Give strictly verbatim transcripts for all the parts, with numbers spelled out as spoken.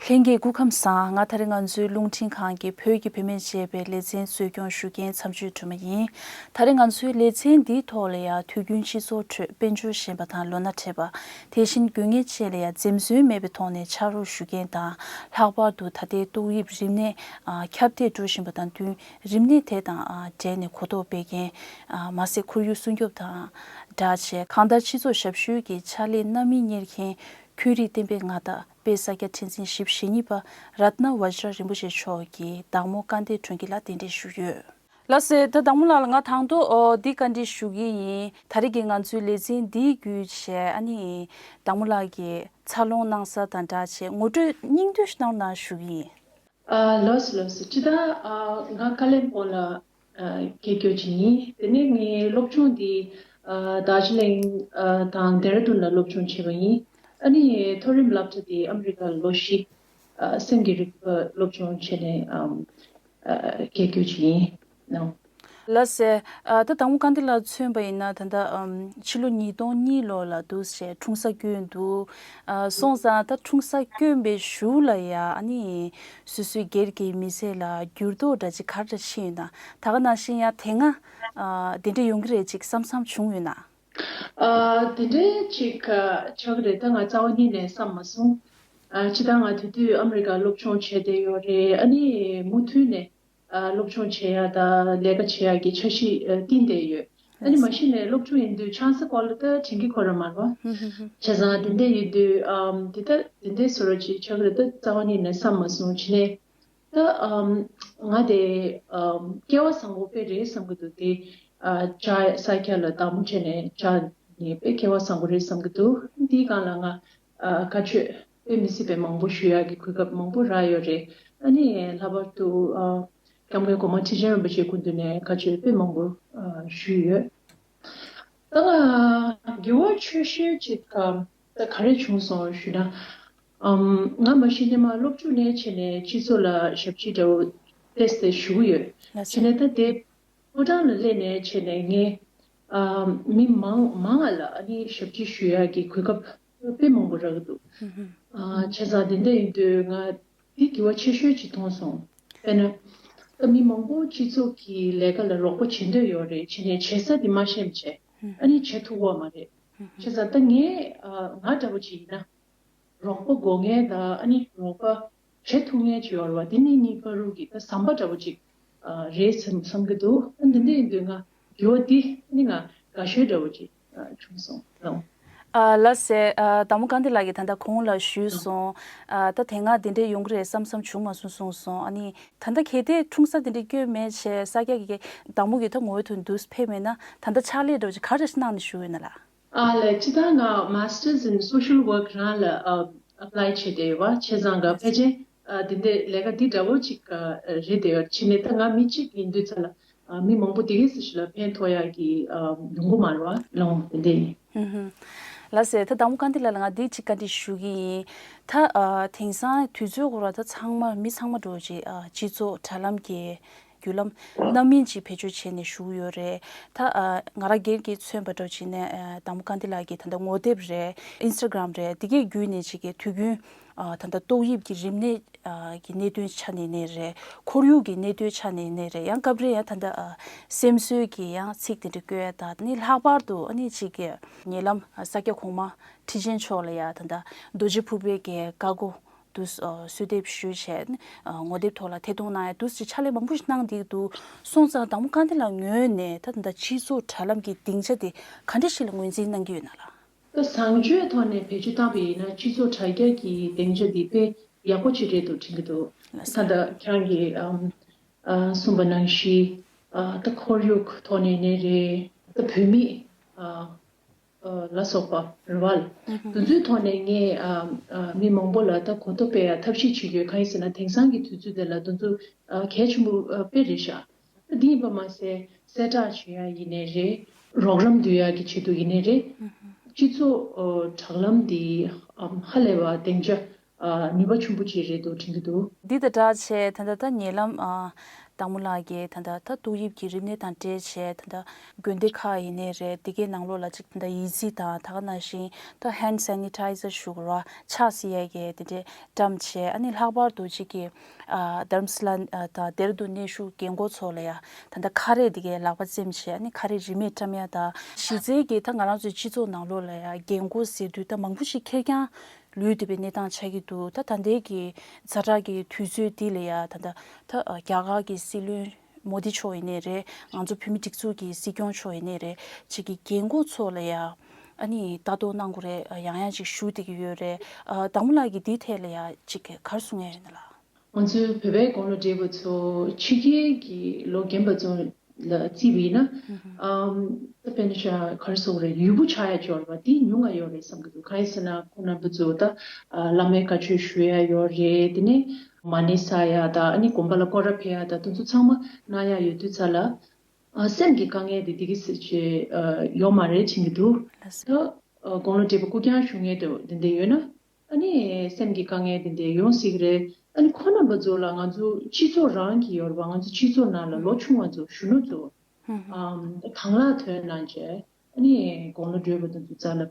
ལྷན་རྒྱས་སྐུ་ཁམས་བཟང་། ང་ད་རེས་ང་ཚོའི་རླུང་འཕྲིན་ཁང་གི་བོད་ཀྱི་བུད་མེད་ཅེས་པའི་ལེ་ཚན་གཙོ་སྐྱོང་ཞུ་མཁན་མཚམས་གཅོད་སྒྲོལ་མ་ཡིན། ད་རེས་ང་ཚོའི་ལེ་ཚན་འདིའི་ཐོག་ལ་ཡང་དུས་རྒྱུན་སྤྱི་ཚོགས་ཁྲོད་དཔལ་འབྱོར་ཞན་པ་དང་ལོ་ན་བགྲེས་པ། དེ་བཞིན་དགོས་ངེས་བཅས་ལ་ཡང་འཛེམ་ཟོན་མེད་པའི་ཐོག་ནས་ཕྱག་རོགས་ཞུ་མཁན་དང་། ལྷག་པར་དུ་ད་ལྟའི་ཏོག་དབྱིབས་རིམས་ནད་ཨ་ཁྱབ་གདལ་འགྲོ་བཞིན་པ་དང་བསྟུན། རིམས་ནད་དེ་དང་ཨ་འབྲེལ་ནས་གོ་རྟོགས་སྤེལ་མཁན། ཨ་མ་ཟད་ཁོར་ཡུག་སྲུང་སྐྱོབ་དང་སྦྲགས་བྱས། གང་ལྟར་སྤྱི་ཚོགས་ཞབས་ཞུའི་གི་ཕྱག་ལས་སྣ་མིན་གཉེར་མཁན། འཁོན་རིགས་བསྟན་པའི་མངའ་བདག་དཔལ་ས་སྐྱ་ཁྲི་འཛིན་ཞེ་གཉིས་པ་རཏྣ་བཛྲ་རིན་པོ་ཆེ་མཆོག་གིས་བདག་མོ་སྐལ་ལྡན་སྒྲོན་སྐྱིད་ལ་གདན་འདྲེན་ཞུས་ཡོད། ལགས་སེ། ད་བདག་མོ་ལགས་ལ་ང་དང་ཐོག་ཨོ་འདི་བཀའ་འདྲི་ཞུ་གི་ཡིན། ད་རེས་ཀྱི་ང་ཚོའི་ལེ་ཚན་འདིའི་བརྒྱུད་བྱས་ཨ་ནི་བདག་མོ་ལགས་ཀྱིས་འཚར་ལོངས་གནང་ས་དང་སྦྲགས་བྱས་ངོ་སྤྲོད་སྙིང་བསྡུས་ཤིག་གནང་རོགས་གནང་ཞུ་གི་ཡིན། ཨ་ལགས་སོ་ལགས་སོ། སྤྱིར་བཏང་ཨ་ང་ཀ་ལེམ་པོང་ལ་ཨ་སྐད་སྐྱོད་བྱས་ཡིན། དེ་ནས་ངའི་སློབ་སྦྱོང་འདི་ཨ་དར་ཇི་ལིང་ཨ་དང་ལྡེ་ར་ལྡུན་ལ་སློབ་སྦྱོང་བྱས་པ་ཡིན། ཨ་ནི་མཐོ་རིམ་སློབ་གྲྭ་དེ་ཨ་མི་རི་ཀར་ལོ་བཞི་ཨ་སེམས་ཀྱི་རིག་པ་སློབ་སྦྱོང་བྱས་ནས་ཨམ་ཨ་སྐད་སྐྱོད་བྱས་ཡིན་ནོ། ལགས་སེ། ཨ་ད་དང་པོ་བཀའ་འདི་ལ་མཚོན་པ་ཡིན་ན་ད་ལྟ་ཨམ་ཕྱི་ལོ་ཉིས་སྟོང་གཉིས་ལོ་ལ་འདུག་སེ་འཁྲུངས་ས་བསྐྱོན་འདུག་ཨ་སོང་ཙང་ད་འཁྲུངས་ས་བསྐྱོན་པའི་གཞུག་ལ་ཡ་ཨ་ནི་སོ་སོའི་སྒེར་གྱི་མི་ཚེ་ལ་འགྱུར་ལྡོག་འདྲ་ཅིག་ག་རེ་འདྲ་ཕྱིན་ཡོད་ན། ད་ག་ནང་བཞིན་ཡ་དེ་སྔ་ཨ་དེ་འདྲ་ཡོང་གི་རེད་ཅིག་བསམ་བསམ་བྱུང་ཡོད་ན། ཨ་དེ་འདྲའི་ཅིག་ཨ་ཆགས་ཀྱི་རེད། ད་ང་རྩ་བ་ཉིད་ནས་བསམ་མ་སོང་། ཨ་ཅི་ད་ང་དེ་དུས་ཨ་མི་རི་ཀར་སློབ་སྦྱོང་བྱས་བསྡད་ཡོད་རེད། ཨ་ནི་མུ་མཐུད་ནས་ཨ་སློབ་སྦྱོང་བྱེད་ཡ་དང་ལས་ཀ་བྱེད་ཡ་གི་འཆར་གཞི་ཨ་བཏིང་བསྡད་ཡོད། ཨ་ནི་མ་གཞི་ནས་སློབ་སྦྱོང་ཡིན་དུས་ཆང་ས་སྐོར་ལ་ད་དྲན་གྱི་ཁོ་རང་མ་རེད་བ། བྱས་ཙང་དེ་འདྲ་ཡིན་དུས་ཨམ་དེ་ད་དེ་འདྲའི་བཟོ་འདྲ་ཅིག་ཆགས་ཀྱི་རེད། ད་རྩ་བ་ཉིད་ནས་བསམ་མ་སོང་། བྱས་ནས་ད་ཨམ་ང་དེ་ཨམ་སྐལ་བ་བཟང་པོ་དཔེ་རེད་བསམ་གྱི་འདུག་དེ་ཨ་བཅར་ས་ཁྱ་ལ་བདག་མོ་བྱས་ནས་བཅར་ནས་དཔེ་སྐལ་བ་བཟང་པོ་རེད་བསམ་གྱི་འདུག་འདིའི་སྒང་ལ་ང་ཨ་བཀའ་ཆོས་དཔེ་མི་སྲིད་པའི་མང་པོ་ཞུ་ཡག་གི་གོ་སྐབས་མང་པོ་རག་ཡོད་རེད། ཨ་ནི་ལྷག་པར་དུ་ཨ་སྐྱབས་མགོན་གོང་མ་ཁྲི་ཆེན་རིན་པོ་ཆེའི་སྐུ་མདུན་ནས་བཀའ་ཆོས་དཔེ་མང་པོ་ཨ་ཞུས་ཡོད། ད་ང་དགེ་བ་ཆོས་ཤེས་ཅིག་གམ་ད་ག་རེ་བྱུང་སོང་ཞུས་ན། ཨམ་ང་མ་གཞི་ནས་མ་སློབ་ཕྲུག་ནས་བྱས་ནས་སྤྱི་ཚོགས་ལ་ཞབས་ཕྱི་འདྲ་བོ་ཏོག་ཙམ་ཞུ་གི་ཡོད། ལགས་སོ། བྱས་ནས་ད་དེ་ཕོ་བྲང་ལ་སླེབས་ནས་བྱས་ནས་ངས་ཨམ་མི་མང་མང་ང་ལ་ཨ་ནི་ཞབས་ཕྱི་ཞུ་ཡག་གི་གོ་སྐབས་དཔེ་མང་པོ་རག་གི་འདུག་ཨ་བྱས་ཙང་དེ་འདྲ་ཡིན་དུས་ང་འདི་དགེ་བ་ཆེ་ཤོས་ཅིག་མཐོང་སོང་། དཔེར་ན། ད་མི་མང་པོ་སྤྱི་ཚོགས་ཀྱི་ལས་ཀ་ལ་རོགས་པ་བྱེད་འདོད་ཡོད་རེད། བྱས་ནས་བྱེད་ས་དེ་མ་ཤེས་བྱས། ཨ་ནི་བྱེད་ཐུབ་ཀྱི་མ་རེད། བྱས་ཙང་ད་ངས་ཨ་ང་འདྲ་པོ་ཅིག་ཡིན་ན། རོགས་པ་དགོས་མཁན་དང་ཨ་ནི་རོགས་པ་བྱེད་ཐུབ་མཁན་ཅིག་ཡོད་རེད་བ། དེ་ནི་གཉིས་ཀ་རུ་གི་ད་ཟམ་པ་འདྲ་པོ་ཅིག་ཨ་རེད་བསམ་བསམ་གྱི་འདུག་ཨ་འདི་འདྲ་ཡིན་དུས་ང་དགེ་བ་འདི་ནི་ང་དགའ་ཤོས་འདྲ་པོ་ཅིག་ཨ་བྱུང་སོང་ལགས། ཨ་ལགས་སེ། ཨ་དང་པོ་བཀའ་འདི་ལགས་ཀྱིས་ད་ལྟ་གོང་ལ་ཞུས་སོང་། ཨ་ད་དེ་སྔ་འདི་འདྲ་ཡོང་གི་རེད་བསམ་བསམ་བྱུང་མ་སོང་གསུངས་སོང་། ཨ་ནི་ད་ལྟ་གལ་ཏེ་འཁྲུངས་ས་འདི་འདྲ་བསྐྱོན་མེད་བྱས་ས་སྐྱ་གི་བདག་མོ་གི་ད་ངོ་བོའི་ཐོག་འདུག་ཕེབས་མེད་ན་ད་ལྟ་ཕྱག་ལས་འདྲ་བོ་ཅིག་ག་རེ་གནང་ནས་བཞུགས་ཡོད་ན་ལགས། ཨ་ལས་ཅི་ད་ང་Masters in Social Work རང་ལ་ཨ་apply བྱས་ཏེ་ཡོད་པ་བྱས་ཙང་ག་ཕལ་ཆེར་ཨ་དེ་འདྲའི་ལས་ཀ་འདི་འདྲ་བོ་ཅིག་ཨ་རེད་དེ་ཡོད་ཕྱིན་ནས་ད་ང་མི་གཅིག་ཡིན་དུས་ཙ་ལ་ཨ་མི་མང་པོ་དེ་གས་སུ་ཞིག་ལ་ཕན་ཐོགས་ཡག་གི་ཨ་ཡོང་གི་མ་རེད་བ་ལོང་དེ་འདྲ་ཡིན། ཧུམ་ཧུམ། ལགས་སེ། ད་དང་པོ་བཀའ་འདི་ལགས་ལ་ང་འདི་གཅིག་བཀའ་འདྲི་ཞུ་གི་ཡིན། ད་ཨ་དེང་སང་དུས་ཚོད་འགོར་བ་ད་ཚང་མ་མི་ཚང་མ་འགྲོ་ཅིག་ཨ་སྤྱི་ཚོགས་དྲ་ལམ་གྱི་བརྒྱུད་ལམ་སྣ་མིན་ཅིག་བེད་སྤྱོད་བྱས་ནས་བཞུགས་ཡོད་རེད། ད་ཨ་ང་རང་སྒེར་གྱིས་མཚོན་པ་འདྲ་བྱས་ནས་ཨ་དང་པོ་བཀའ་འདི་ལགས་ཀྱི་ད་ལྟ་ངོ་དེབ་རེད། Instagram རེད། དེ་གའི་བརྒྱུད་ནས་ཅིག་གི་དུས་རྒྱུན་ཨ་ད་ལྟ་ཏོག་དབྱིབས་ཀྱི་རིམས་ནད་ཨ་གི་གནད་དོན་ཆ་ནས་ནས་རེད། ཁོར་ཡུག་གི་གནད་དོན་ཆ་ནས་ནས་རེད། ཡང་སྐབས་རེ་ཡང་ད་ལྟ་ཨ་སེམས་གསོའི་གི་ཡང་ཚིག་དེ་འདྲ་བཀོད་ཡ་ད་ནི་ལྷག་པར་དུ་ཨ་ནི་ཅིག་གི་ཉེ་ལམ་ཨ་ས་སྐྱ་གོང་མ་ཁྲི་ཆེན་མཆོག་ལ་ཡ་ད་ལྟ་རྡོ་རྗེ་ཕུར་པའི་གི་བཀའ་བསྒོ་དུས་ཨ་གསོལ་འདེབས་ཞུས་བྱས་ཨ་ངོ་དེབ་ཐོག་ལ་ཐད་གཏོང་གནང་ཡ་དུས་ཕྱག་ལས་མང་པོ་ཞིག་གནང་བསྡད་འདུག་སོང་ཙང་དང་པོ་བཀའ་འདི་ལགས་ངོས་ནས་ད་ད་ལྟ་སྤྱི་ཚོགས་དྲ་ལམ་གྱི་སྡིངས་ཆ་དེ་ག་འདྲ་ཞིག་ལ་ངོས་འཛིན་གནང་གི་ཡོད་ན་ལགས། ད་བཟང་སྤྱོད་ཐོག་ནས་བེད་སྤྱོད་བཏང་བ་ཡིན་ན་སྤྱི་ཚོགས་དྲ་རྒྱ་གི་སྡིངས་ཆ་འདི་དཔེ་ཡག་པོ་ཅིག་རེད་འདུག་དྲན་གྱི་འདུག་ལགས་སོ། ད་ལྟ་ཁྱེད་རང་གིས་ཨམ་ཨ་གསུངས་པ་ནང་བཞིན་ཨ་ད་ཁོར་ཡུག་ཐོག་ནས་ནས་རེད། ད་བུད་མེད་ཨ་ཨ་ལ་སོགས་པ་རེད་བ། ཨུ་ཧུམ། དེ་ཚོའི་ཐོག་ནས་ངས་ཨ་ཨ་མི་མང་པོ་ལ་ད་གོ་རྟོགས་སྤེལ་ཡ་ཐབས་ཤེས་བྱེད་ཀྱི་ཡོད། གང་ཡིན་ཟེར་ན་དེང་སང་གི་དུས་ཚོད་དེ་ལ་དེ་ཚོ་ཨ་གལ་ཆེན་པོ་ཨ་དཔེ་རེད་ཤག་འདི་ཡིན་པ་མ་ཟད་གསལ་བསྒྲགས་བྱེད་ཡ་ཡིན་ནའི་རེད། རོགས་རམ་འདུལ་ཡ་གི་ཆེད་དུ་ཡིན་ནའི་རེད། སྤྱི་ཚོགས་ཨ་དྲ་ལམ་འདི་ཨམ་ཧ་ལས་པ་སྡིངས་ཆ་ཨ་ནུས་པ་ཆེན་པོ་ཅིག་རེད་འདུག་དྲན་གྱི་འདུག་འདི་དང་སྦྲགས་བྱས་ད་ལྟ་ད་ཉེ་ལམ་ཨ་ དང་མོ་ལགས་ཀྱིས་ད་ལྟ་ད་ཏོག་དབྱིབས་ཀྱི་རིམས་ནད་དང་འབྲེལ་བྱས་ད་ལྟ་དགོན་སྡེ་ཁག་ཡིན་ནའི་རེད། དེ་གའི་ནང་ལོགས་ལ་ཅིག་ད་ལྟ་ཡི་ཙི་དང་ད་ག་ནང་བཞིན་ད་ཧེན་ཌི་སེ་ནི་ཊའི་ཛར་ཞུ་དགོས་ར་ཕྱག་བསིལ་ཡས་ཀྱི་དེ་འདྲའི་བཀྲམ་བྱས། ཨ་ནི་ལྷག་པར་དུ་ཅིག་གི་ཨ་དྷ་རམ་ས་ལ་ཨ་དང་དེར་དུ་གནས་བཞུགས་རྒན་གོག་ཚོ་ལ་ཡ་ད་ལྟ་ཁ་རས་དེ་གའི་ལག་པ་བཙེམས་བྱས། ཨ་ནི་ཁ་རས་རིན་མེད་བཀྲམ་ཡ་དང་གཞི་རྩའི་གི་ད་ང་རང་ཚོའི་སྤྱི་ཚོགས་ནང་ལོགས་ལ་ཡ་རྒན་གོག་ཟེར་དུས་ད་མང་པོ་ཞིག་ཁེར་རྐྱང་ལུས་བསྡད་པའི་གནས་སྟངས་ཆགས་ཀྱི་འདུག་ད་ད་ལྟའི་གི་ཛ་དྲག་གི་དུས་ཚོད་འདི་ལ་ཡ་ད་ལྟ་ད་ཨ་རྒྱ་གར་གི་སྲིད་བློན་མོ་དི་མཆོག་ཡིན་ནའི་རེད། ང་ཚོ་བོད་མི་སྒྲིག་འཛུགས་ཀྱི་སྲིད་སྐྱོང་མཆོག་ཡིན་ནའི་རེད། ཅིག་གི་རྒན་གོག་ཚོ་ལ་ཡ་ཨ་ནི་ལྟ་རྟོག་གནང་དགོས་རེད། ཡང་ཡང་ཅིག་ཞུ་བསྡད་ཀྱི་ཡོད་རེད། ཨ་དང་པོ་ལགས་ཀྱིས་འདིའི་ཐད་ལ་ཡ་ཅིག་ག་རེ་གསུང་ཡ་ཡོད་ན་ལགས། ང་ཚོའི་བོད་པའི་དགུང་ལོ་བགྲེས་པོ་ཚོ་ཕྱི་རྒྱལ་གྱི་ལོ་རྒན་པ་ཚོ་ལ་བརྩིས་པ་ཡིན་ན། ཨམ། ད་དཔེར་ན་ཤ་ག་རེ་ཟེར་དགོས་རེད། ཡུལ་པོ་ཆགས་ཡ་འབྱོར་བ་འདི་ཉུང་ང་ཡོད་རེད་བསམ་གྱི་འདུག་གང་ཡིན་ཟེར་ན་ཁོང་རྣམ་པ་ཚོ་ད་ཨ་བླ་མའི་བཀའ་ཆོས་ཞུ་ཡ་ཡོད་རེད། དེ་ནས་མ་ཎི་བསགས་ཡ་ད་ཨ་ནི་དགོན་པ་ལ་སྐོར་ར་ཕེབས་ཡ་ད་དེ་ཚོ་ཚང་མ་གནང་ཡ་ཡོད་དུས་ཙ་ལ། ཨ་སེམས་ཀྱི་དཀའ་ངལ་དེ་འདི་གི་སེ་ཆེ་ཨ་ཡོད་མ་རེད་དྲན་གྱི་འདུག་ད་ཨ་དགུང་ལོ་བགྲེས་པོ་སྐུ་རྐྱང་བཞུགས་མཁན་དེ་འདི་འདྲ་ཡོད་ན། ཨ་ནི་སེམས་ཀྱི་དཀའ་ངལ་དེ་འདྲ་ཡོང་སྲིད་ཀྱི་རེད། ཨ་ནི་ཁོ་རྣམ་པ་ཚོ་ལ་ང་ཚོ་སྤྱི་ཚོགས་རང་གི་ཡོད་རེད་པ། ང་ཚོ་སྤྱི་ཚོགས་ནང་ལ་ལོ་ཆུང་བ་ཚོ་གཞོན་ནུ་ཚོ་ཨམ་དང་བླངས་ཐོན་གནང་བྱས། ཨ་ནི་དགུང་ལོ་བགྲེས་པོ་དེ་ཚོ་རྩ་ལ་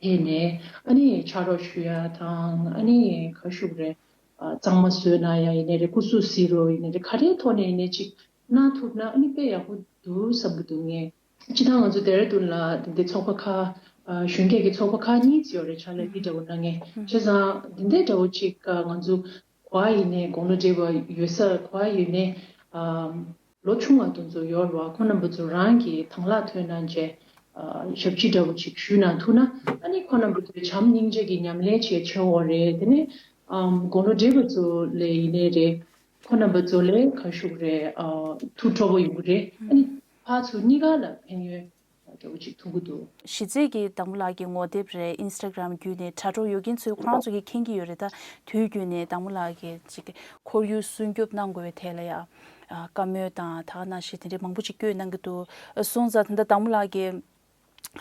ཕེབས་ནས་ཨ་ནི་ཕྱག་རོགས་ཞུ་ཡ་དང་། ཨ་ནི་ག་ཞུ་དགོས་རེད། ཨ་གཙང་མ་བཟོས་གནང་ཡ་ཡིན་ནའི་རེད། སྐུ་གཟུགས་བསིལ་རོགས་ཡིན་ནའི་རེད། ག་རེའི་ཐོག་ནས་ཡིན་ནའི་ཅིག་གནང་ཐུབ་ན་ཨ་ནི་དཔེ་ཡག་པོ་འདུག་བསམ་གྱི་འདུག་ངས། སྤྱིར་བཏང་ང་ཚོ་ལྡེ་ར་ལྡུན་ལ་འདི་འདྲའི་ཚོགས་པ་ཁག་ཨ་གཞོན་སྐྱེས་ཀྱི་ཚོགས་པ་ཁག་གཉིས་ཙམ་ཡོད་རེད། ཕྱག་ལས་འདི་འདྲ་བོ་གནང་མཁན། བྱས་ཙང་འདི་འདྲའི་འདྲ་བོ་ཅིག་ཨ་ང་ཚོ་ག་པར་ཡིན་ནའི་དགུང་ལོ་བགྲེས་པ་ཡོད་ས་ག་པར་ཡོད་ནའི་ཨ་ལོ་ཆུང་བ་དེ་ཚོ་ཡོད་རེད་པ། ཁོང་རྣམ་པ་ཚོ་རང་གིས་དང་བླངས་ཐོན་གནང་བྱས་ཨ་ཞབས་ཕྱི་འདྲ་བོ་ཅིག་ཞུས་གནང་ཐུབ་ན། ཨ་ནི་ཁོང་རྣམ་པ་ཚོའི་བྱམས་སྙིང་རྗེ་གི་ཉམས་ལེན་བྱས་ཆོག་གི་རེད། དེ་ནས་ཨམ་དགུང་ལོ་བགྲེས་པ་ཚོ་ལ་ཡིན་ནའི་རེད། ཁོང་རྣམ་པ་ཚོ་ལ་ག་ཞུ་དགོས་རེད། ཨ་ཐུགས་སྤྲོ་པོ་ཡོང་གི་རེད། ཨ་ནི་ཕར་ཚུར་གཉིས་ཀ་ལ་ཕན་ཡོན་འདྲ་བོ་ཅིག་ཐུག་གི་འདུག་གཞི་རྩའི་གི་དང་པོ་ལགས་ཀྱི་ངོ་དེབ་རེད། ཨིན་སི་ཊ་གྷི་རམ་བརྒྱུད་ནས་དྲ་གྲོགས་ཡོད་མཁན་ཚོས་ཁོ་རང་ཚོ་གིས་མཁྱེན་གྱི་ཡོད་རེད། ད་དེ་བརྒྱུད་ནས་དང་པོ་ལགས་ཀྱིས་ཅིག་ཁོར་ཡུག་སྲུང་སྐྱོབ་གནང་དགོས་པའི་ཐད་ལ་ཡ་ཨ་བཀའ་མོལ་དང་ད་ག་ནང་བཞིན་དེ་འདྲའི་མང་པོ་ཅིག་བཀོད་གནང་གི་འདུག་སོང་ཙང་ད་ལྟ་དང་པོ་ལགས་ཀྱིས་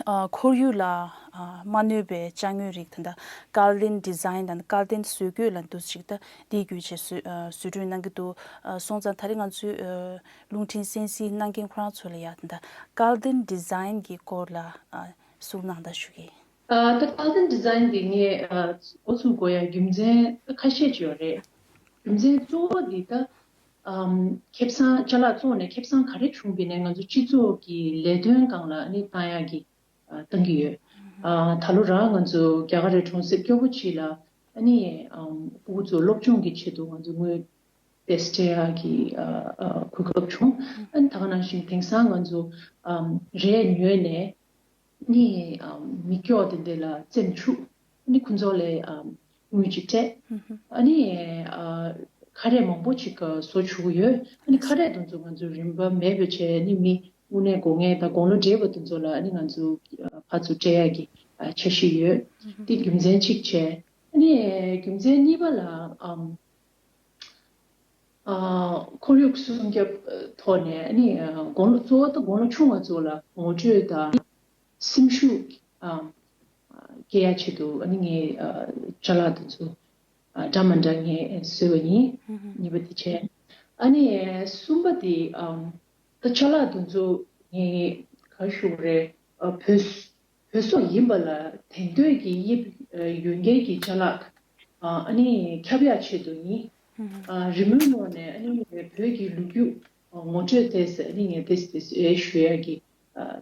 ཨ་ཁོར་ཡུག་ལ་ཨ་མ་གནོད་པའི་ཅ་དངོས་རིགས་ད་ལྟ་ཀར་ལྡན་ཌི་ཛའིན་དང་ཀར་ལྡན་བཟོ་བཀོད་ལ་འདུག་ཅིག་ད་འདི་བརྒྱུད་བྱས་བཟོ་ཨ་བཟོ་སྐྲུན་གནང་གི་འདུག་ཨ་སོང་ཙང་ད་རེས་ང་ཚོའི་ཨ་རླུང་འཕྲིན་གསན་གཟིགས་གནང་མཁན་ཁོ་རང་ཚོ་ལ་ཡ་ད་ལྟ་ཀར་ལྡན་ཌི་ཛའིན་གྱི་སྐོར་ལ་ཨ་གསུང་གནང་དང་ཞུ་གི། ཨ་ད་ཀར་ལྡན་ཌི་ཛའིན་འདི་ངས་ཨ་འགོ་ཚུགས་དགོས་ཡ་རྒྱུ་མཚན་ཁ་ཤས་ཅིག་ཡོད་རེད། རྒྱུ་མཚན་གཙོ་བོ་འདི་ད་ཨམ་ཁེ་བཟང་ཅ་ལག་བཙོངས་ནས་ཁེ་བཟང་ག་རེ་བྱུང་བ་ཡིན་ནའི་ང་ཚོ་སྤྱི་ཚོགས་ཀྱི་ལས་དོན་སྒང་ལ་ཨ་ནི་བཏང་ཡག་གི་ཨ་བཏང་གི་ཡོད། ཨ་ད་ལོ་རང་ང་ཚོ་རྒྱ་གར་རི་གྲོང་གསེབ་སྐྱོ་པོ་ཅིག་ལ་ཨ་ནི་ཨམ་ཕྲུ་གུ་ཚོ་སློབ་སྦྱོང་གི་ཆེད་དུ་ང་ཚོ་དངུལ་དེ་སྤྲད་ཡག་གི་ཨ་ཨ་གོ་སྐབས་བྱུང་། ཨ་ནི་ད་ག་ནང་བཞིན་དེང་སང་ང་ཚོ་ཨམ་རས་ཉོས་ནས་ནི་ཨམ་མི་སྐྱོ་དེ་འདྲ་ལ་བཙེམ་བཅུག་ནི་ཁོ་ཚོ་ལ་ཨམ་དངུལ་ཅིག་སྤྲད། ཨ་ནི་ཨ་ཁ་རས་མང་པོ་ཅིག་བཟོ་བཅུག་གི་ཡོད། ཨ་ནི་ཁ་རས་དེ་ཚོ་ང་ཚོ་རིན་པ་མེད་པ་བྱས་ནི་མི་དངོས་གནས་དགོས་ངེས་དང་དགུང་ལོ་བགྲེས་པ་དེ་ཚོ་ལ་ཨ་ནི་ང་ཚོ་ཨ་ཕར་ཚུར་སྤྲད་ཡག་གི་ཨ་འཆར་གཞི་ཡོད། དེ་རྒྱུ་མཚན་གཅིག་བྱས། ཨ་ནི་རྒྱུ་མཚན་གཉིས་པ་ལ་ཨམ། ཨ་ཁོར་ཡུག་སྲུང་སྐྱོབ་ཐོག་ནས་ཨ་ནི་དགུང་ལོ་གཙོ་བོ་ད་དགུང་ལོ་ཆུང་བ་ཚོ་ལ་ངོ་སྤྲོད་དང་སེམས་ཤུགས་ཨ་སྐྱེ་ཡ་ཆེད་དུ་ཨ་ནི་ངས་ཨ་ཅ་ལག་དེ་ཚོ་ཨ་འདྲ་མི་འདྲ་ངས་བཟོས་པ་ཡིན། གཉིས་པ་དེ་བྱས། ཨ་ནི་གསུམ་པ་དེ་ཨ་ད་ཅ་ལག་དེ་ཚོ་ངས་ག་ཞུ་དགོས་རེད། ཨ་བོད་བོད་སོག་ཡིན་པ་ལ་དེང་དུས་ཀྱི་དབྱིབས་ཡོད་མཁན་གྱི་ཅ་ལག་ཨ་ནི་ཁྱབ་ཡག་ཆེད་དུ་ཡིན། ཨ་རི་མོའི་ངོས་ནས་ཨ་ནི་བོད་ཀྱི་ལོ་རྒྱུས་ངོ་སྤྲོད་དེ་ཨ་ནི་ངས་དེ་དེ་ཞུ་ཡག་གི་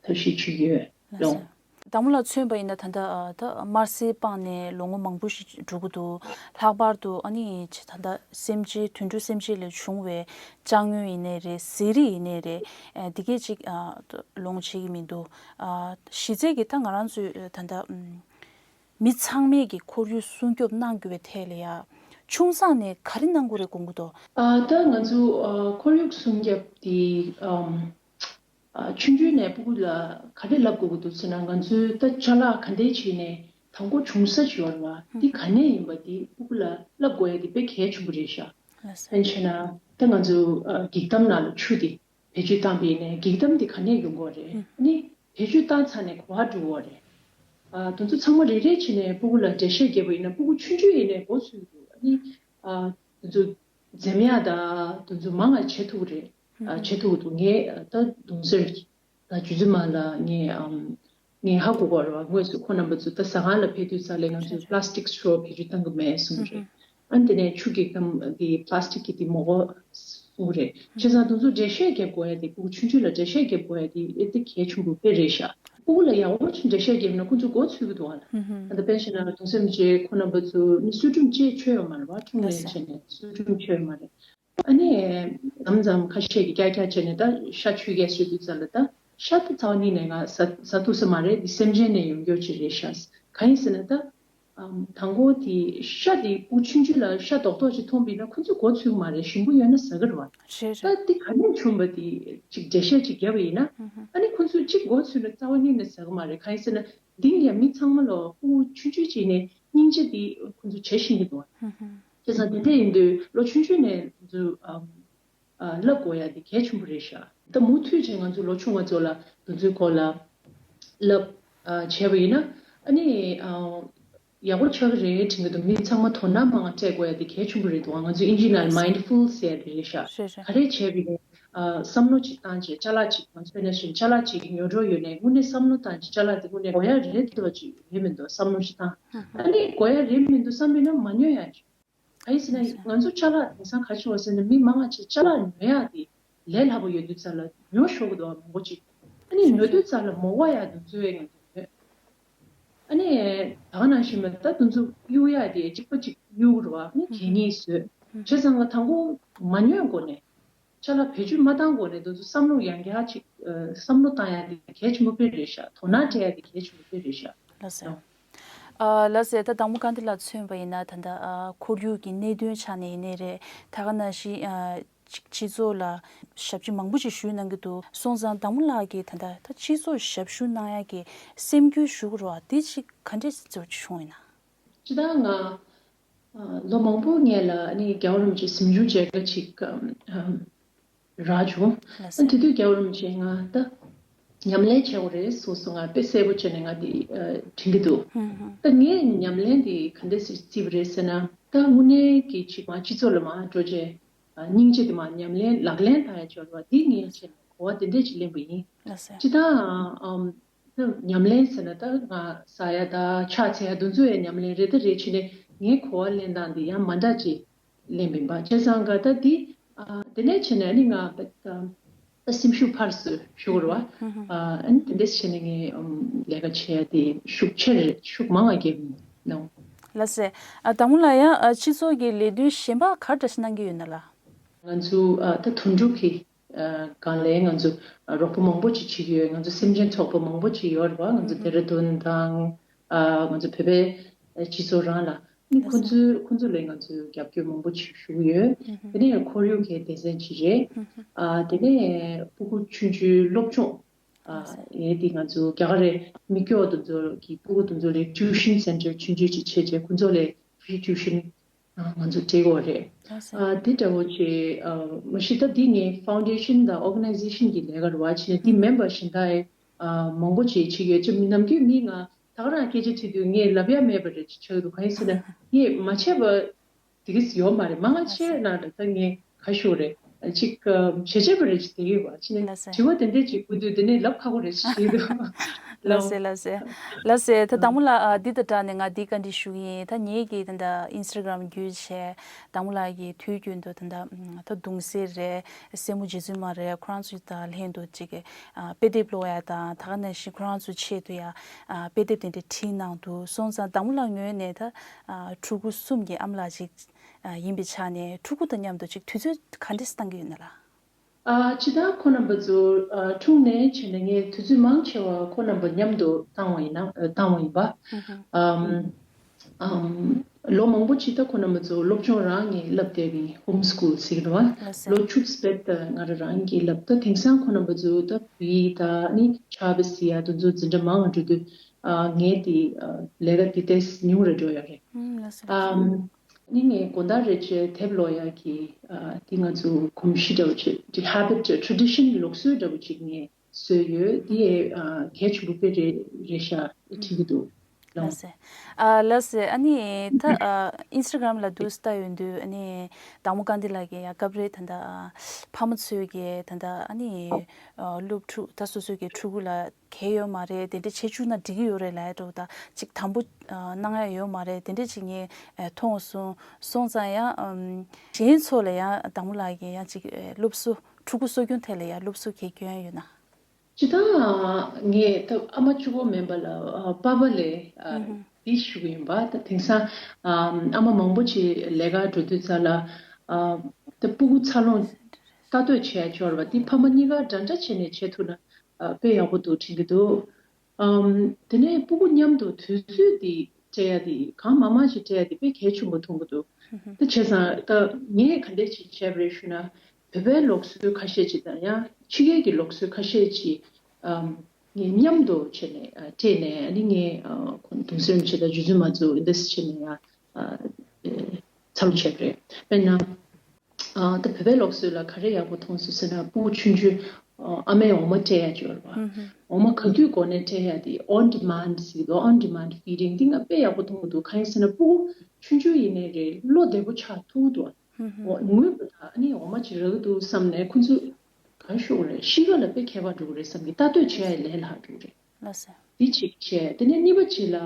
ཐབས་ཤེས་བྱེད་ཀྱི་ཡོད་ལོ། དང་པོ་ལ་མཚོན་པ་ཡིན་ན་ད་ལྟ་ད་དམར་ཟས་སྤངས་ནས་ལོ་ངོ་མང་པོ་ཞིག་འགྲོ་གི་འདུག་ལྷག་པར་དུ་ཨ་ནི་ད་ལྟ་སེམས་ཅན་དུད་འགྲོ་སེམས་ཅན་ལས་བྱུང་བའི་ཅ་དངོས་ཡིན་ནའི་རེད། ཟས་རིགས་ཡིན་ནའི་རེད། འདི་གས་ཅིག་ལོངས་བྱེད་ཀྱི་མི་འདུག་གཞི་རྩའི་གི་ད་ང་རང་ཚོའི་ད་ལྟ་མི་ཚང་མས་ཀྱི་ཁོར་ཡུག་སྲུང་སྐྱོབ་གནང་དགོས་པའི་ཐད་ལ་ཡ་ཆུང་ས་ནས་ག་རེ་གནང་དགོས་རེད་དགོངས་ཀྱི་འདུག་ཨ་ད་ང་ཚོ་ཨ་ཁོར་ཡུག་སྲུང་སྐྱོབ་དེ་ཨམ་ཨ་ཆུང་ཆུང་ནས་སྤུ་གུ་ལ་ག་རེ་བསླབ་དགོས་ཀྱི་འདུག་ཟེར་ན། ང་ཚོའི་ད་ཅ་ལག་ག་འདྲས་བྱས་ནས་དང་པོ་བྱུང་ས་ཅིག་ཡོད་རེད་བ། འདི་ག་ནས་ཡིན་པ་འདི་སྤུ་གུ་ལ་བསླབ་དགོས་ཡ་འདི་དཔེ་གལ་ཆེན་པོ་རེད་ཤག་ལགས་སོ། དཔེར་ན་ཆ་བཞག་ན་ད་ང་ཚོ་ཨ་འགྱིག་དམ་ནང་ལ་ཆུ་འདི་བེད་སྤྱོད་བཏང་པ་ཡིན་ནའི་འགྱིག་དམ་འདི་ག་ནས་ཡོང་གི་ཡོད་རེད། ཨ་ནི་བེད་སྤྱོད་བཏང་ཚར་ནས་ག་པར་འགྲོ་གི་ཡོད་རེད། ཨ་དེ་ཚོ་ཚང་མ་རེ་རེ་བྱས་ནས་སྤུ་གུ་ལ་འགྲེལ་བཤད་རྒྱབ་པ་ཡིན་ན་སྤུ་གུ་ཆུང་ཆུང་ཡིན་ནའི་མགོ་ཚོས་འདུག་ཨ་ནི་ཨ་དེ་ཚོ་ འཛེམ་ཡག་དང་དེ་ཚོ་མང་ང་བྱེད་ཐུབ་རེད། ཨ་བྱེད་ཐུབ་འདུག་ངས་ད་གདུང་སེམས་ད་རྗེ་བཙུན་མ་ལ་ངས་ཨམ་ངས་ཧ་གོ་གོ་ར་དངོས་སུ་ཁོ་རྣམ་པ་ཚོ་ད་ཟ་ཁང་ལ་ཕེབས་དུས་ཙ་ལས་ང་ཚོས་plastic straw བེད་སྤྱོད་བཏང་གི་མེད་གསུངས་རེད། ཨ་ནི་དེ་ནས་ཆུ་གི་ཁམ་དེ་plastic གི་དེ་མོ་གོ་གསུངས་རེད། བྱས་ཙང་དེ་ཚོ་འགྲེལ་བཤད་རྒྱབ་དགོས་ཡ་དེ་ཕྲུ་གུ་ཆུང་ཆུང་ལ་འགྲེལ་བཤད་རྒྱབ་དགོས་ཡ་དེ་ཨེ་དེ་གལ་ཆེན་པོ་དཔེ་རེད་ཤག་ཕྲུ་གུ་ལ་ཡག་པོ་ཅིག་འགྲེལ་བཤད་རྒྱབ་ན་ཁོ་ཚོ་མགོ་ཚོས་གི་འདུག་ཨ་ལ། ཨ་ད་དཔེ་བྱས་ན་གདུང་སེམས་ཅན་ཁོ་རྣམ་པ་ཚོ་ནི་ཚུལ་ཁྲིམས་ཅེས་ཆོད་ཡོད་མ་རེད་བ། ཁྲིམས་ལས་བྱས་ནས་ཚུལ་ཁྲིམས་ཆོད་ཡོད་མ་རེད། ཨ་ནི་མཚམས་མཚམས་ཁ་ཤས་ཀྱིས་ཀྱག་ཀྱག་བྱས་ནས་ད་ཤ་མཆོད་ཀྱག་ཟེར་དུས་ཙ་ལ་ད་ཤ་ད་རྩ་བ་ཉིད་ནས་ང་ཟ་ཟ་ཐུབ་ས་མ་རེད། འདི་སེམས་ཅན་ནས་ཡོང་རྒྱུ་ཅིག་རེད་ཤག་གང་ཡིན་ཟེར་ན་ད་ཨམ་དང་པོ་དེ་ཤ་དེ་ཕྲུ་གུ་ཆུང་ཆུང་ལ་ཤ་རྡོག་རྡོག་ཅིག་མཐོང་པ་ཡིན་ན་ཁོ་ཚོས་མགོ་ཚོས་ཀྱི་མ་རེད། ཞིམ་པོ་ཡོད་ན་ཟ་གི་རེད་བ། རེད་རེད། ད་འདི་ག་ནས་བྱུང་བ་དེ་ཅིག་འགྲེལ་བཤད་ཅིག་བརྒྱབ་པ་ཡིན་ན་ཨ་ནི་ཁོ་ཚོས་གཅིག་མགོ་ཚོས་ན་རྩ་བ་ཉིད་ནས་ཟ་གི་མ་རེད། གང་ཡིན་ཟེར་ན་འདི་ཡང་མི་ཚང་མ་ལ་ཕྲུ་གུ་ཆུང་ཆུང་ཅིག་ནས་སྙིང་རྗེ་དེ་ཁོ་ཚོས་བྱེད་ཤེས་ཀྱི་འདུག་བ། བྱས་ཙང་དེ་འདྲ་ཡིན་དུས་ལོ་ཆུང་ཆུང་ནས་ང་ཚོས་ཨམ་ཨ་བསླབ་དགོས་ཡ་དེ་གལ་ཆེན་པོ་རེད་ཤག་ད་མུ་མཐུད་བྱས་ང་ཚོས་ལོ་ཆུང་བ་ཚོ་ལ་དེ་ཚོའི་སྐོར་ལ་བསླབ་ཨ་བྱས་པ་ཡིན་ན་ཨ་ནི་ཨ་ཡག་པོ་ཆགས་ཀྱི་རེད་དྲན་གྱི་འདུག་མི་ཚང་མ་དོ་སྣང་མང་སྤྲད་དགོས་ཡ་དེ་གལ་ཆེན་པོ་རེད་འདུག་ང་ཚོས་དབྱིན་ཇིའི་ནང་mindful ཟེར་ཡ་དེ་རེད་ཤག་རེད་རེད། ག་རེ་བྱས་པ་ཡིན་ན་ཨ་བསམ་བློ་ཅིག་བཏང་བྱས་ཅ་ལག་ཅིག་ང་ཚོས་ན་བཞིན་ཅ་ལག་ཅིག་ཉོ་འགྲོ་ཡོད་ནས་དངོས་གནས་བསམ་བློ་བཏང་བྱས་ཅ་ལག་དེ་དངོས་གནས་དགོས་ཡ་རེད་འདུག་ཅིག་རེད་མི་འདུག་བསམ་བློ་ཅིག་བཏང་ཨ་ནི་དགོས་ཡ་རེད་མི་འདུག་བསམ་པ་ཡིན་ན་མ་ཉོ་ཡ་ཅིག་གང་ཡིན་ཟེར་ན་ང་ཚོ་ཅ་ལག་དེང་སང་ག་ཅི་བ་ཟེར་ན་མི་མང་ང་ཅིག་ཅ་ལག་ཉོ་ཡག་དེ་ལས་སླ་པོ་ཡོད་དུས་ཙ་ལ་ཉོ་ཤོར་གི་འདུག་བ། མང་པོ་ཅིག་ཨ་ནི་ཉོ་དུས་ཙ་ལ་མོ་བ་ཡག་དུ་འཛུལ་བའི་ང་ཚོ་ཉོས། ཨ་ནི་ད་ག་ནང་བཞིན་མ་ད་དུ་འཛུལ་གཡུག་ཡག་དེ་གཅིག་པ་གཅིག་གཡུག་རུ་བ་ཨ་ནི་གད་སྙིགས་བཟོས་བྱས་ཙང་ང་དང་པོ་མ་ཉོས་གོ་ནས་ཅ་ལག་བེད་སྤྱོད་མ་བཏང་གོ་ནས་དུ་འཛུལ་བསམ་བློ་ཡང་བསྐྱར་ཅིག་བསམ་བློ་བཏང་ཡག་དེ་གལ་ཆེན་པོ་དཔེ་རེད་ཤག་དོ་སྣང་སྤྲད་ཡག་དེ་གལ་ཆེན་པོ་དཔེ་རེད་ཤག་ལགས་སོ། ཨ་ལགས་སེ། ད་དང་པོ་བཀའ་འདི་ལ་མཚོན་པ་ཡིན་ན་ད་ལྟ་ཨ་ཁོར་ཡུག་གི་གནད་དོན་ཆ་ནས་ཡིན་ནའི་རེད། ད་ག་ནང་བཞིན་ཨ་ཅིག་སྤྱི་ཚོགས་ལ་ཞབས་ཕྱི་མང་པོ་ཅིག་ཞུ་གནང་གི་འདུག་སོང་ཙང་དང་པོ་ལགས་ཀྱིས་ད་ལྟ་ད་སྤྱི་ཚོགས་ཞབས་ཞུ་གནང་ཡ་གི་སེམས་འགུལ་ཞུ་གི་རེད་བ། དེ་ཅིག་ག་འདྲས་ཚོར་བྱུང་ཡིན་ན། སྤྱི་བཏང་ང་ཨ་ལོ་མང་པོ་སྔོན་ལ་ནི་རྒྱལ་བ་རིན་པོ་ཆེ་གཟིམ་ཆུང་མཇལ་ཁ་ཅིག་ཨམ་རག་བྱུང་། ལགས་ཨ་སེ། དེ་དུས་རྒྱལ་བ་རིན་པོ་ཆེ་ང་ད་ཉམས་ལེན་བྱེད་དགོས་རེད་གསུངས་སོང་། ང་དཔེ་གསལ་པོ་བྱས་ནས་ང་དེ་ཨ་དྲན་གྱི་འདུག་ཧུམ་ཧུམ། ད་ངས་ཉམས་ལེན་དེ་ག་འདྲ་ཞིག་བརྩིས་པ་རེད་ཟེར་ན་ད་དངོས་གནས་ཀྱི་ཅིག་མ་སྤྱི་ཚོགས་ལ་མ་འགྲོ་བྱས་ཨ་སྙིང་རྗེ་དེ་མ་ཉམས་ལེན་ལག་ལེན་བསྟར་ཡ་ཅིག་ཡོད་རེད་བ། དེ་ངས་བྱས་ནས་གོ་བ་དེ་འདྲས་ཅིག་ལེན་པ་ཡིན། ལགས་སེ། སྤྱི་བཏང་ཨམ་ད་ཉམས་ལེན་ཟེར་ན་ད་ང་ཟ་ཡ་ད་ཕྱག་འཚལ་ཡ་དེ་ཚོ་ཡ་ཉམས་ལེན་རེད། ད་རེད་བྱས་ནས་ངའི་གོ་བ་ལེན་སྟངས་དེ་ཡང་མ་འདྲ་ཅིག་ལེན་པ་ཡིན་པ། བྱས་ཙང་ག་ད་འདི་ཨ་དེ་ནས་བྱས་ནས་ཨ་ནི་ང་ད་ད་སེམས་ཤུགས་འཕར་སོང་ཞུ་དགོས་རེད་བ། ཧུམ་ཧུམ། ཨ་ཨ་ནི་དེ་འདྲས་བྱས་ནས་ངས་ཨམ་ལས་ཀ་བྱེད་ཡ་དེ་ཤུགས་ཆེར་ཤུགས་མང་བ་བརྒྱབ་གནང་། ལགས་སེ། ཨ་དང་པོ་ལ་ཡང་ཨ་སྤྱི་ཚོགས་ཀྱི་ལས་དོན་གཞན་པ་ག་འདྲ་ཞིག་གནང་གི་ཡོད་ན་ལགས། ང་ཚོ་ཨ་ད་དོན་གྲུབ་ཀྱི་ཨ་སྒང་ལ་ང་ཚོ་ཨ་རོགས་པ་མང་པོ་ཅིག་བྱེད་ཀྱི་ཡོད། ང་ཚོ་སེམས་ཅན་ཚོགས་པ་མང་པོ་ཅིག་ཡོད་རེད་བ། ང་ཚོ་ལྡེ་ར་ལྡུན་དང་ཨ་ང་ཚོ་བོད་པའི་སྤྱི་ཚོགས་རང་ལ་ནི་ཁོ་ཚོའི་ཁོ་ཚོ་ལ་ང་ཚོས་རྒྱབ་སྐྱོར་མང་པོ་ཅིག་ཞུ་གི་ཡོད། དེ་ནས་ཁོར་ཡུག་གི་སྡེ་ཚན་ཅིག་རེད། ཨ་དེ་ནས་ཕྲུ་གུ་ཆུང་ཆུང་སློབ་སྦྱོང་ཨ་ཡས་དེ་ང་ཚོ་རྒྱ་གར་རེད་མི་སྐྱོ་དེ་ཚོ་གི་ཕྲུ་གུ་དེ་ཚོ་ལ་tuition center་ཆུང་ཆུང་ཅིག་བྱས་རྗེས་ཁོ་ཚོ་ལ་free tuition ང་ཚོ་སྤྲད་ཀྱི་ཡོད་རེད། ལགས་སོ། ཨ་དེ་འདྲ་བོ་ཅིག་ཨ་མ་གཞི་ད་འདི་ངའི་foundation་དང་organization་གི་ལས་ཀ་རེད་བ། བྱས་ནས་འདི་མེམ་བར་གཞན་དག་ཨ་མང་པོ་ཅིག་བྱེད་ཀྱི་ཡོད། ཅིག་ནམ་རྒྱུན་མི་ང་ད་ག་རང་སྐད་ཆ་དྲིས་དུས་ངས་ལབ་ཡ་མེད་པ་རེད་ཅིག་ཆགས་འདུག་གང་ཡིན་ཟེར་ན་ངས་མ་བྱས་པ་དེ་གིས་ཡོད་མ་རེད། མང་ང་ལགས་སོ། བྱས་ན་ད་ད་ངས་ག་ཞུ་རེད། ཅིག་བྱེད་བྱེད་པ་རེད་ཅིག་དེ་གི་བ་ཅི་ནས་ལགས་སོ། དྲི་བ་དེ་འདྲས་ཅིག་དགོས་དུས་དེ་ནས་ལབ་ཁག་པོ་རེད་ཅིག་བྱེད་འདུག་ལགས་སོ། ལགས་སོ། ལགས་སོ། ད་དང་པོ་ལ་ཨ་འདི་དང་སྦྲགས་ནས་ང་འདི་བཀའ་འདྲི་ཞུ་གི་ཡིན། ད་ངེད་ཀྱིས་ད་ད་Instagram་བརྒྱུད་བྱས་དང་པོ་ལ་གི་དུས་རྒྱུན་དུ་ད་ད་ད་གདུང་སྲས་རེད་སྲས་མོ་རྗེ་བཙུན་མ་རེད་ཁོ་རང་ཚོ་དང་ལྷན་དུ་ཅིག་གི་ཨ་དཔེ་དེབ་ཀློག་ཡ་དང་ད་ག་ནང་བཞིན་ཁོ་རང་ཚོའི་ཆེད་དུ་ཡ་ཨ་དཔེ་དེབ་དེ་འདྲ་བྲིས་གནང་འདུག་སོང་ཙང་དང་པོ་ལ་ངོས་ནས་ད་ཨ་ཕྲུ་གུ་གསུམ་གྱི་ཨ་མ་ལགས་ཅིག་ཨ་ཡིན་པའི་ཆ་ནས་ཕྲུ་གུ་དང་མཉམ་དུ་ཅིག་དུས་ཚོད་ག་འདྲས་བཏང་གི་ཡོད་ན་ལགས། ཨ་སྤྱིར་བཏང་ཁོང་རྣམ་པ་ཚོ་ཨ་འཁྲུངས་ནས་བྱས་ནས་ངས་དུས་ཚོད་མང་ཆེ་བ་ཁོང་རྣམ་པ་མཉམ་དུ་བཏང་བ་ཡིན་ན་ཨ་བཏང་བ་ཡིན་པ། ཨམ་ཨམ་ལོ་མང་པོ་ཅིག་ད་ཁོང་རྣམ་པ་ཚོ་སློབ་སྦྱོང་རང་ངས་བསླབ་བསྡད་པའི་home school་ཟེར་གི་རེད་བ། ལགས་སོ། ལོ་བཅུ་གཅིག་ད་ང་རང་རང་གིས་བསླབ། ད་དེང་སང་ཁོང་རྣམ་པ་ཚོ་ད་བོད་ཡིག་ད་ནི་ཕྱག་དཔེ་ཟེར་ཡ་དེ་ཚོ་འཛིན་གྲྭ་མང་བ་འགྲོ་དུས་ཨ་ངས་དེ་ཨ་ལས་ཀ་དེ་ཏོག་ཙམ་ཉུང་རུ་འགྲོ་ཡ་རེད། ཨུམ་ལགས་སོ། ཨམ། ནི་ངས་དགོང་དག་རེ་བྱས་དེབ་ཀློག་ཡག་གི་ཨ་དེ་ང་ཚོ་གོམས་གཤིས་འདྲ་བོ་ཅིག་དེ་habit་tradition་ལུགས་སྲོལ་འདྲ་བོ་ཅིག་ངས་བཟོས་ཡོད། དེ་ཨ་གལ་ཆེན་པོ་དཔེ་རེད་རེད་ཤག་དྲན་གྱི་འདུག་ལགས་སེ། ཨ་ལགས་སེ། ཨ་ནི་ད་ཨ་ཨིན་སི་ཊ་གྷ་རམ་ལ་དུས་ལྟ་ཡོང་དུས། ཨ་ནི་དྭགས་མོ་ཀ་འདི་ལགས་ཀྱིས་ཡ་སྐབས་རེ་ད་ལྟ་ཨ་ཕ་མ་ཚོས་ཀྱིས་ད་ལྟ་ཨ་ནི་ཨ་སློབ་ཕྲུག་ད་སོ་སོ་གི་ཕྲུ་གུ་ལ་གལ་ཡོད་མ་རེད། དེ་འདྲ་བྱེད་བཅུག་ན་འགྲིག་གི་ཡོད་རེད་ལབ་ཡ་འདྲ་བོ་དང་། ཅིག་དམ་པོ་ཨ་གནང་ཡ་ཡོད་མ་རེད། དེ་འདྲ་ཅིག་ངས་ཨ་མཐོང་སོང་། སོང་ཙང་ཡང་ཨམ་གཞན་ཚོ་ལ་ཡང་དྭགས་མོ་ལགས་ཀྱིས་ཡང་ཅིག་ཨ་སློབ་གསོ། ཕྲུ་གུ་གསོ་སྐྱོང་ཐད་ལ་ཡང་སློབ་གསོ་གལ་སྐྱོན་ཡོད་ན། སྤྱིར་བཏང་ངས་ད་ཨ་མ་གཅིག་པོ་མིན་པ་ལ་ཨ་པ་ཕ་ལས་ཨ་ཨུ་ཧུམ། འདི་ཞུ་གི་ཡིན་པ། ད་དེང་སང་ཨ་ཨ་མ་མང་པོ་ཅིག་ལས་ཀ་འགྲོ་དུས་ཙ་ལ་ཨ་ད་སྤུ་གུ་འཚར་ལོངས་ལྟ་འདོད་བྱས་འབྱོར་བ་འདི་ཕ་མ་གཉིས་ཀ་འདྲ་འདྲ་བྱས་ནས་བྱེད་ཐུབ་ན་ཨ་དཔེ་ཡག་པོ་འདུག་དྲན་གྱི་འདུག་ཨམ། དེ་ནས་སྤུ་གུ་མཉམ་དུ་དུས་ཚོད་འདི་སྤྲད་ཡ་འདི་གང་མང་མང་ཞིག་སྤྲད་ཡ་འདི་དཔེ་གལ་ཆེན་པོ་མཐོང་གི་འདུག་ཨུ་ཧུམ། ད་བྱས་ཙང་ད་ངས་ག་འདྲས་ཅིག་བྱས་པ་རེད་ཞུ་ན། བོད་པའི་ལུགས་སྲོལ་ཁ་ཤས་ཅིག་དང་ཡང་ཕྱི་རྒྱལ་གྱི་ལུགས་སྲོལ་ཁ་ཤས་ཅིག་ཨམ། ངས་མཉམ་དུ་བྱས་ནས་ཨ་སྤྲད་ནས། ཨ་ནི་ངས་ཨ་ཁོང་གདུང་སེམས་ཆེ་དང་རྗེ་བཙུན་མ་གཙོ་འདི་འདྲས་བྱས་ནས་ཡང་ཨ་ཨེ་འཚར་ལོངས་བྱས་པ་རེད། དཔེར་ན། ཨ་ད་བོད་པའི་ལུགས་སྲོལ་ལ་ག་རེ་ཡག་པོ་མཐོང་སོང་ཟེར་ན། སྤུ་གུ་ཆུང་ཆུང་ཨ་ཨ་མས་འོ་མ་སྤྲད་ཡ་འབྱོར་བ། ཨུ་ཧུམ། འོ་མ་ག་དུས་དགོས་ནའི་སྤྲད་ཡ་དེ་on demand ཟེར་གྱི་འདུག on demand feeding འདི་ང་དཔེ་ཡག་པོ་མཐོང་གི་འདུག་གང་ཡིན་ཟེར་ན་སྤུ་གུ་ཆུང་ཆུང་ཡིན་ནའི་རེད། བློ་བདེ་པོ་ཆགས་ཐུབ་འདུག་ཨུ་ཧུམ། འོ་ངུས་པ་དང་ཨ་ནི་འོ་མ་ཅིག་རག་གི་འདུག་བསམ་ནས་ཁོ་ཚོས་ག་རེ་ཞུ་དགོས་རེད། གཤིས་ཀ་ལ་དཔེ་ཁྱད་པར་འགྲོ་གི་རེད་བསམ་གྱི། ལྟ་འདོད་བྱེད་ཡ་ལས་སླ་འགྲོ་གི་རེད། ལགས་སོ། འདི་གཅིག་བྱས། དེ་ནས་གཉིས་པ་གཅིག་ལ་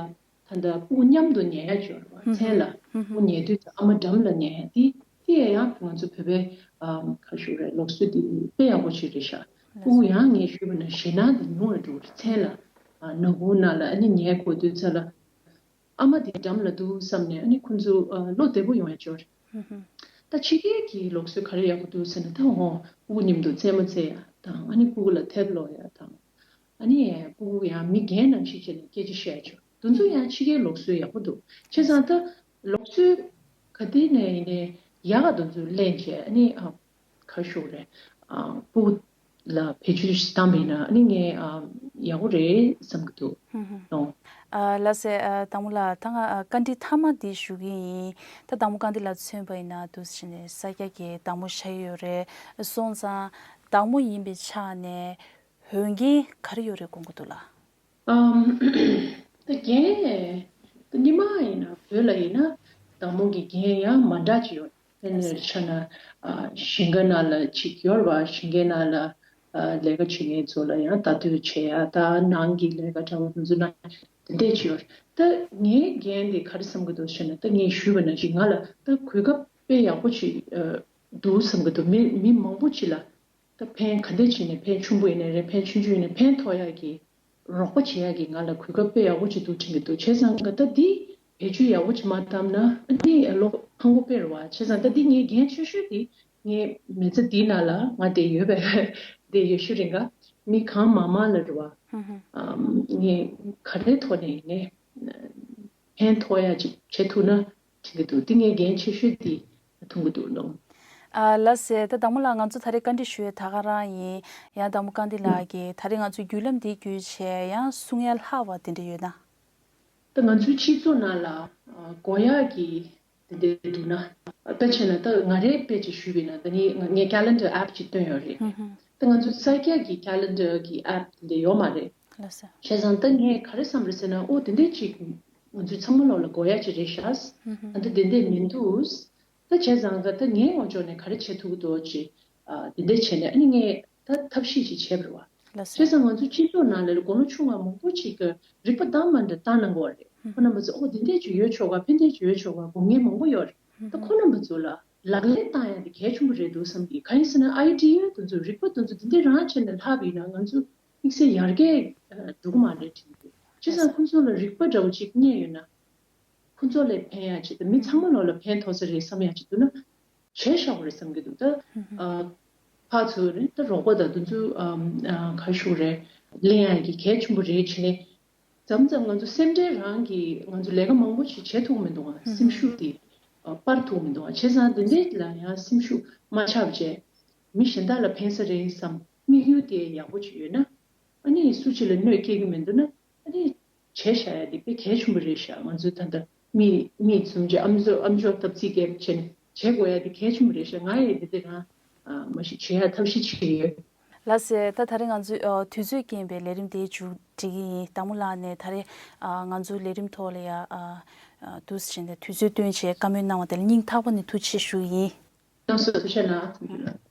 ད་ལྟ་སྤུ་གུ་མཉམ་དུ་ཉལ་ཡ་འབྱོར་བ། ཧུམ་མཚན་ལ་ཧུམ། སྤུ་གུ་ཉལ་དུས་ཙམ་ཨ་མ་འགྲམ་ལ་ཉལ་ཡ་འདི། དེ་ཡང་ང་ཚོ་བོད་པའི་ཨམ་ག་རེ་ཞུ་དགོས་རེད། ལུགས་སྲོལ་འདི་དཔེ་ཡག་པོ་ཞིག་རེད་ཤག་སྤུ་གུ་ཡང་ངས་ཞུས་པ་ན་ཞེད་སྣང་འདི་ཉུང་བ་འགྲོ་གི་རེད། མཚན་ལ་ཨ་ནག་ཁུང་ནང་ལ་ཨ་ནི་ཉལ་དགོས་དུས་ཙམ་ལ་ཨ་མ་འདི་འགྲམ་ལ་འདུག་བསམ་ནས་ཨ་ནི་ཁོ་ཚོ་ཨ་བློ་བདེ་པོ་ཡོང་ཡ་འབྱོར། ཧུམ་ཧུམ། ད་ཕྱི་རྒྱལ་གྱི་ལུགས་སྲོལ་ག་རེ་ཡག་པོ་འདུག་ཟེར་ན། ད་འོ་སྤུ་གུ་མཉམ་དུ་རྩེད་མོ་རྩེ་ཡ་དང་། ཨ་ནི་སྤུ་གུ་ལ་ཐལ་སློག་ཡ་དང་། ཨ་ནི་སྤུ་གུ་ཡང་མི་རྒན་ནང་བཞིན་བྱས་ནས་སྐད་ཆ་བཤད་ཆོག་དེ་ཚོ་ཡང་ཕྱི་རྒྱལ་ལུགས་སྲོལ་ཡག་པོ་འདུག་བྱས་ཙང་ད་ལུགས་སྲོལ་ག་དུས་ནས་ཡིན་ནའི་ཡག་ག་དེ་ཚོ་ལེན་བྱས། ཨ་ནི་ཨ་ག་རེ་ཞུ་དགོས་རེད། ཨ་སྤུ་གུ་ལ་བེད་སྤྱོད་བཏང་བ་ཡིན་ན་ཨ་ནི་ངས་ཨ་ཡག་པོ་རེད་བསམ་གྱི་འདུག་ཨོ། ཨ་ལགས་སེ། ཨ་དྭགས་མོ་ལགས། ད་ང་ཨ་བཀའ་འདྲི་མཐའ་མ་འདི་ཞུ་གི་ཡིན། ད་དྭགས་མོ་བཀའ་འདྲི་ལ་མཚོན་པ་ཡིན་ན་འདུག་སེ་བྱས་ནས་ས་སྐྱ་གི་དྭགས་མོ་ཤར་ཡོད་རེད། སོང་ཙང་དྭགས་མོ་ཡིན་པའི་ཆ་ནས་འོས་འགན་ག་རེ་ཡོད་རེད་དགོངས་ཀྱི་འདུག་ལགས། ཨམ། ད་འགན་ད་སྔོན་མ་ཡིན་ན་བོད་ལ་ཡིན་ན་དྭགས་མོ་གི་འགན་ཡང་མ་འདྲ་ཅིག་ཡོད། དཔེར་ན་ཆ་ན་ཨ་ཞིང་ཁ་ནང་ལ་ཅིག་ཡོད་རེད་པ། ཞིང་ཁའི་ནང་ལ་ཨ་ལས་ཀ་བྱེད་མཁན་ཚོ་ལ་ཡང་ལྟ་དོད་བྱེད་ཡ། ད་ནང་གི་ལས་ཀ་འདྲ་བོ་དེ་ཚོ་ན་དེ་འདྲས་ཅིག་ཡོད་རེད། ད་ངའི་འགན་དེ་ག་རེ་བསམ་གྱི་འདུག་ཟེར་ན། ད་ངས་ཞུས་པ་ནང་བཞིན་ང་ལ་ད་གོ་སྐབས་དཔེ་ཡག་པོ་ཅིག་ཨ་འདུག་བསམ་གྱི་འདུག་མི་མི་མང་པོ་ཅིག་ལ་ད་ཕན་ག་འདྲས་བྱས་ནས། ཕན་ཆུང་པོ་ཡིན་ནའི་རེད། ཕན་ཆུང་ཆུང་ཡིན་ནའི་ཕན་ཐོགས་ཡག་གི་རོགས་པ་བྱེད་ཡག་གི་ང་ལ་གོ་སྐབས་དཔེ་ཡག་པོ་ཅིག་འདུག་དྲན་གྱི་འདུག་བྱས་ཙང་ག་ད་འདི་བེད་སྤྱོད་ཡག་པོ་ཅིག་མ་བཏང་ན་ཨ་ནི་བློ་ཕངས་པོ་དཔེ་རེད་པ། བྱས་ཙང་ད་འདི་ངའི་འགན་ཆེ་ཤོས་འདི་ངའི་མི་ཚེ་འདིའི་ནང་ལ་ང་བསྡད་ཡོད་པའི་བསྡད་ཡོད་ཤུལ་རིང་ག་མི་གང་མང་མང་ལ་རེད་པ། ཧུམ་ཧུམ། ཨམ། ངས་ག་རེའི་ཐོག་ནས་ཡིན་ནའི་ཕན་ཐོགས་ཡག་ཅིག་བྱེད་ཐུབ་ན་དྲན་གྱི་འདུག་འདི་ངའི་འགན་ཆེ་ཤོས་འདི་མཐོང་གི་འདུག་ལོ། ཨ་ལགས་སེ། ད་དྭགས་མོ་ལགས། ང་ཚོ་ད་རེས་བཀའ་འདྲི་ཞུ་ཡས་ད་ག་རང་ཡིན། ཡང་དྭགས་མོ་བཀའ་འདྲི་ལགས་ཀྱིས་ད་རེས་ང་ཚོ་བརྒྱུད་ལམ་འདི་བརྒྱུད་བྱས་ཡང་གསུང་ཡ་ལྷག་པ་དེ་འདྲ་ཡོད་ན། ད་ང་ཚོའི་སྤྱི་ཚོགས་ནང་ལ་ཨ་དགོས་ཡག་གི་དེ་འདྲ་འདུག་ན། ད་བྱས་ན་ད་ང་རས་དཔེ་ཅིག་ཞུས་པ་ཡིན་ན། ད་ངས་ངས་Calendar app ཅིག་བཏོན་ཡོད་རེད། ཧུམ་ཧུམ། ད་ང་ཚོ་ས་སྐྱ་གི་Calendar གི་app དེ་འདྲ་ཡོད་མ་རེད། ལགས་སོ། བྱས་ཙང་ད་ངས་ག་རེ་བསམ་རེད་ཟེར་ན། ཨོ་དེ་འདྲས་ཅིག་ང་ཚོའི་ཚང་མ་ལོག་ལ་དགོས་ཡག་ཅིག་རེད་ཤག་ཧུམ་ཧུམ། ཨ་ད་དེ་འདྲས་མི་འདུག་ད་བྱས་ཙང་ག་ད་ངའི་ངོས་ཕྱོགས་ནས་ག་རེ་བྱེད་ཐུབ་ཀྱི་འདུག་ཅེས་ཨ་དེ་འདྲས་བྱས་ནས་ཨ་ནི་ངས་ད་ཐབས་ཤེས་ཅིག་བྱས་པ་རེད་པ། ལགས་སོ། བྱས་ཙང་ང་ཚོ་སྤྱི་ཚོགས་ནང་ལ་དགུང་ལོ་ཆུང་བ་མང་པོ་ཅིག་གིས་རིག་པ་དང་མ་འདྲ་བཏང་གནང་གི་ཡོད་རེད། ཧུམ་ཁོ་རྣམ་པ་ཚོ་ཨོ་དེ་འདྲས་ཅིག་ཡོད་ཆོག་ག་ཕན་བདེ་ཅིག་ཡོད་ཆོག་ག་དགོས་ངེས་མང་པོ་ཡོད་རེད། ད་ཧུམ་ཁོ་རྣམ་པ་ཚོ་ལ་ལག་ལེན་བཏང་ཡ་དེ་གལ་ཆེན་པོ་རེད་འདུག་བསམ་གི། གང་ཡིན་ཟེར་ན་ཨའི་ཌི་ཡ་དེ་ཚོ་རིག་པ་དེ་ཚོ་དེ་འདྲས་རང་བྱས་ནས་ལྷག་པ་ཡིན་ན་ང་ཚོ་དམིགས་བསལ་ཡར་རྒྱས་འགྲོ་གི་མ་རེད་དྲན་གི། བྱས་ཙང་ཁོ་ཚོ་ལ་རིག་པ་འདྲ་བོ་ཅིག་རྙེད་ཡོད་ན། ཁོ་ཚོ་ལ་ཕན་ཡག་ཅིག་དང་མི་ཚང་མ་ལོག་ལ་ཕན་ཐོགས་ས་རེད་བསམ་ཡག་ཅིག་འདུག་ན། བྱས་བཞག་པ་རེད་བསམ་གྱི་འདུག་ད་ཨ་ཕར་ཚུར་རེད། ད་རོགས་པ་དང་དེ་ཚོ་ཨམ་ཨ་ག་རེ་ཞུ་དགོས་རེད། ལེན་ཡག་གི་གལ་ཆེན་པོ་རེད་བྱས་ནས། མཚམས་མཚམས་ང་ཚོ་སེམས་ཁྲལ་རང་གིས་ང་ཚོ་ལས་ཀ་མང་པོ་ཞིག་བྱེད་ཐུབ་མི་འདུག་ཨ། སེམས་ཤུགས་དེ་ཨ་སྤར་ཐུབ་མི་འདུག་ཨ། བྱས་ཙང་དེ་འདྲས་ལ་ཡང་སེམས་ཤུགས་མ་ཆག་བྱས། མི་གཞན་དག་ལ་ཕན་ས་རེད་བསམ་དམིགས་ཡུལ་དེ་ཡག་པོ་ཅིག་ཡོད་ན། ཨ་ནི་སུ་གཅིག་ལ་གནོད་སྐྱེལ་གྱི་མི་འདུག་ན། ཨ་ནི་བྱས་བཞག་ཡ་དེ་དཔེ་གལ་ཆེན་པོ་རེད་ཤག་ང་ཚོ་ད་ལྟ་མི་མི་བཟུང་བྱས་ཨམ་ཅོག་ཨམ་ཅོག་སྟབས་རྩིས་རྒྱབ་བྱས་ནས་བྱེད་དགོས་ཡ་དེ་གལ་ཆེན་པོ་རེད་ཤག་ང་ཡི་དེ་དེ་རང་ཨ་མ་ཞིག་བྱེད་ཡ་ཐབས་ཤེས་བྱེད་ཡོད། ལགས་སེ། ད་ད་རེས་ང་ཚོའི་ཨ་དུས་ཚོད་རྐྱེན་པས་ལས་རིམ་དེ་མཇུག་སྒྲིལ་གྱི་ཡིན། དྭགས་མོ་ལགས་ནས་ད་རེས་ཨ་ང་ཚོའི་ལས་རིམ་ཐོག་ལ་ཡ་ཨ་ཨ་འདུག་སེ་བྱས་ནས་དུས་ཚོད་བཏོན་བྱས་བཀའ་མོལ་གནང་བ་དེ་ལ་སྙིང་ཐག་པ་ནས་ཐུགས་རྗེ་ཆེ་ཞུ་གི་ཡིན། ལགས་སོ། ཐུགས་རྗེ་གནང་།